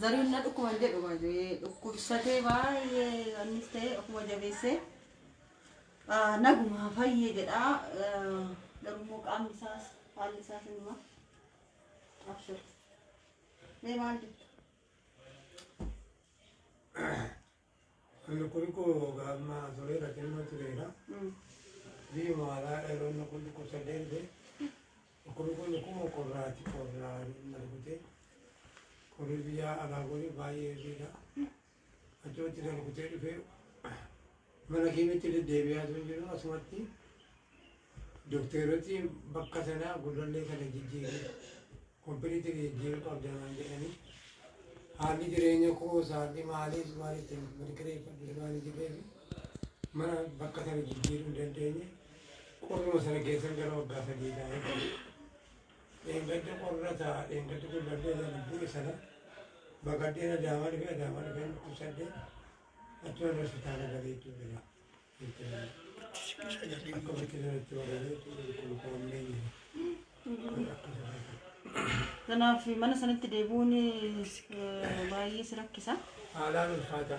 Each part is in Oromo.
Zarihuun na dhukkuban jedhu dhukkubsatee baay'ee annis ta'e ofuma jabeessee naguma fayyee jedha. Garuu immoo qaamni isaas haalli isaas inuma abshir. Mee maal jettu? Inni kun koo gaamma tureera, xinnoo tureera. Biyyuma alaa yeroo inni kun dhukkubsadhee dhufe, dhukkubni kun dhukkuba qorraati, qorraan na rukute. Qorri biyya alaa kun baay'ee hirriidha. Achumatti na rukutee dhufe, mana kiimitti deddeebi'aa tun jiru, asumatti dokteeroti bakka sanaa gullallee sana jijjiiruu, kompiliitii jijjiiruu qabda naan jedhanii, haalli jireenya koos haalli maaliis waan ittiin mana kireeffadhu waan hin jirreef mana bakka sana jijjiiruu hin dandeenye. Qorruma sana keessan gara waggaa 3 taa'ee, dheengadda qorra ta'a, dheengadda gullallee sana bu'e sana baqadheen Adaamaa dhufe. Adaamaa dhufeen dhukkubsadhee achuma hospitaala galee jechuudha. Akka bakki sanatti wagalee jechuudha, qulqullaa'amnee jira. Kanaaf mana sanatti deebi'uun baay'ee si rakkisa. Haalaan ulfaata.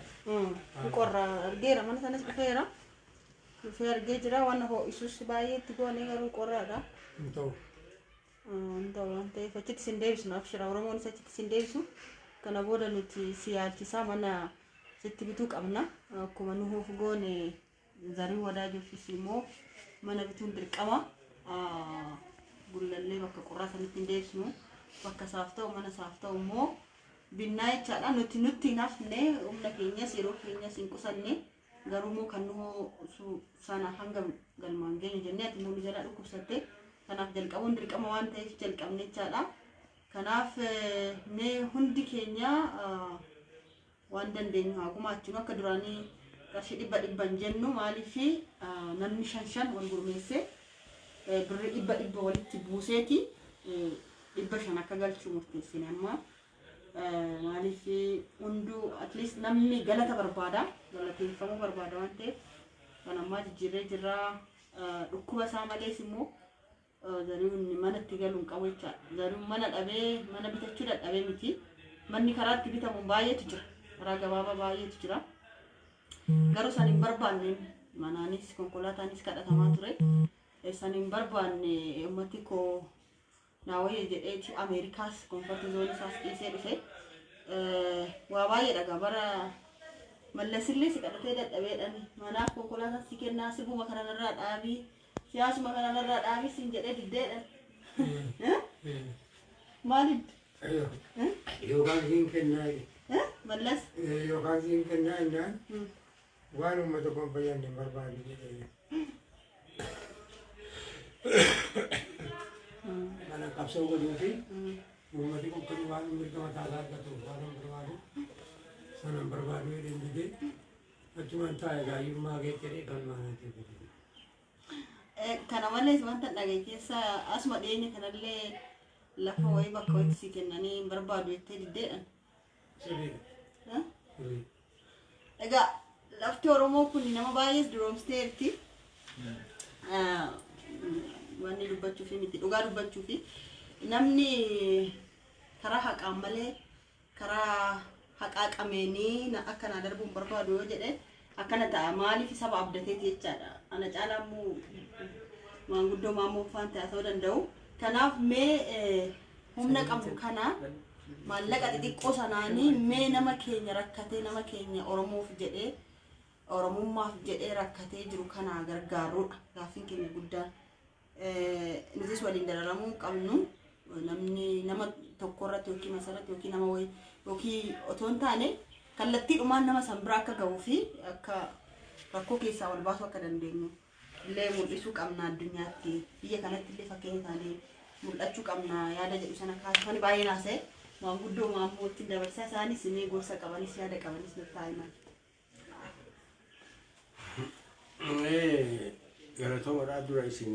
Qorra argeera, mana sanas dhufeera. Dhufee argee jira, waan ho'isus baay'ee itti goonee, garuu qorraadha. Hin ta'u. Hin ta'u waan ta'eef achitti sin deebisnu, abshira, Oromoonis achitti sin deebisu. Kana booda nuti si yaalchisaa mana sitti bituu qabna. Akkuma nuhuuf goone Zarii Wadaajoofis immoo mana bituun dirqama. Gullallee bakka qorraa sanitti hin deebisnu. Bakka isaaf ta'u, mana isaaf ta'u immoo binnaa jechaadha. Nuti nutti hin hafne, humna keenyas yeroo keenyas hin qusanne, garuu immoo kan nuhoo sana hanga galmaan geenyu jennee, ati immoo nu jalaa dhukkubsatte. Kanaaf jalqabuun dirqama waan ta'eef jalqabne jechaadha. Kanaaf mee hundi keenya waan dandeenyu haa gumaachinu. Akka duraanii qarshii dhibba dhibban jennu, maaliif namni shan shan wal gurmeessee birrii dhibba dhibba walitti buuseeti 500 akka galchu murteessine amma. Maaliif hunduu at least namni galata barbaada, galateeffamuu barbaada waan ta'eef kan ammaa jijjiirree jirra. Dhukkuba isaa malees immoo Zarihuun manatti galuu hin qabu jechaadha. Zarihuun mana dhabee mana bitachuu dadhabee miti. Manni karaa itti bitamu baay'eetu jira. Karaa gabaabaa baay'eetu jira. Garuu san hin barbaanne, manaanis konkolaataanis kadhatamaa ture. San hin barbaanne, uummati koo naa wayya jedheeti Ameerikaas comfort zone isaas dhiisee dhufe. Waa baay'ee dhagaa bara Mallasillee si kadhatee dadhabeedhaan manaaf konkolaataa si kennaa, sirbuma kana narraa dhaabii, siyaasuma kana narraa dhaabii siin jedhee diddeedhaan. Maaliif? Yookaan siin kennaa Mallas? Yookaan siin kennaa jennaan, waan uummata koo hin fayyadne hin barbaadu jedhee. Mana qabsoo godhuu fi uummati kun kan waan mirga mataa isaa argatuuf waan hin barbaadu sana hin barbaadu jedheen didee achumaan taa'e, gaayyummaa keetti jedhee kan maanaatti fide. Kana malees wanta dhagaye keessa asuma dhiyeenya kanallee lafa wayii bakka wayiitti si kennanii hin barbaadu jettee diddeedhaan. Sirriidha. Sirrii. Egaa lafti Oromoo kun nama baay'ees duroomsiteerti. Wanni dubbachuufi miti, dhugaa dubbachuufi namni karaa haqaan malee karaa haqaa qameenii akka naa darbuu hin barbaadu yoo jedhe akkana ta'a. Maaliif saba abdateeti jechaadha. Ana caalaa immoo maanguddoo maammoo faan ta'a ta'uu danda'u. Kanaaf mee humna qabnu kana maallaqa xixiqqoo sanaanii mee nama keenya rakkatee, nama keenya Oromoof jedhee, Oromummaaf jedhee rakkatee jiru kana gargaaruudha gaaffiin keenya guddaan. Nutis waliin dararamuu hin qabnu. Namni nama tokko irratti yookiin masarratti yookiin nama wayii yookiin otoo hin taane kallattiidhumaan nama san bira akka gahuu fi akka rakkoo keessaa wal baasuu akka dandeenyu illee mul'isuu qabna addunyaatti. Biyya kanatti illee fakkeenya taanee mul'achuu qabna yaada jedhu sana kaasifani baay'ee naasa'e. Maanguddoo maammoo ittiin dabarsaa, isaanis mee gorsa qabanis yaada qabanis nutti haa himan. Galatoomadhaa dura isin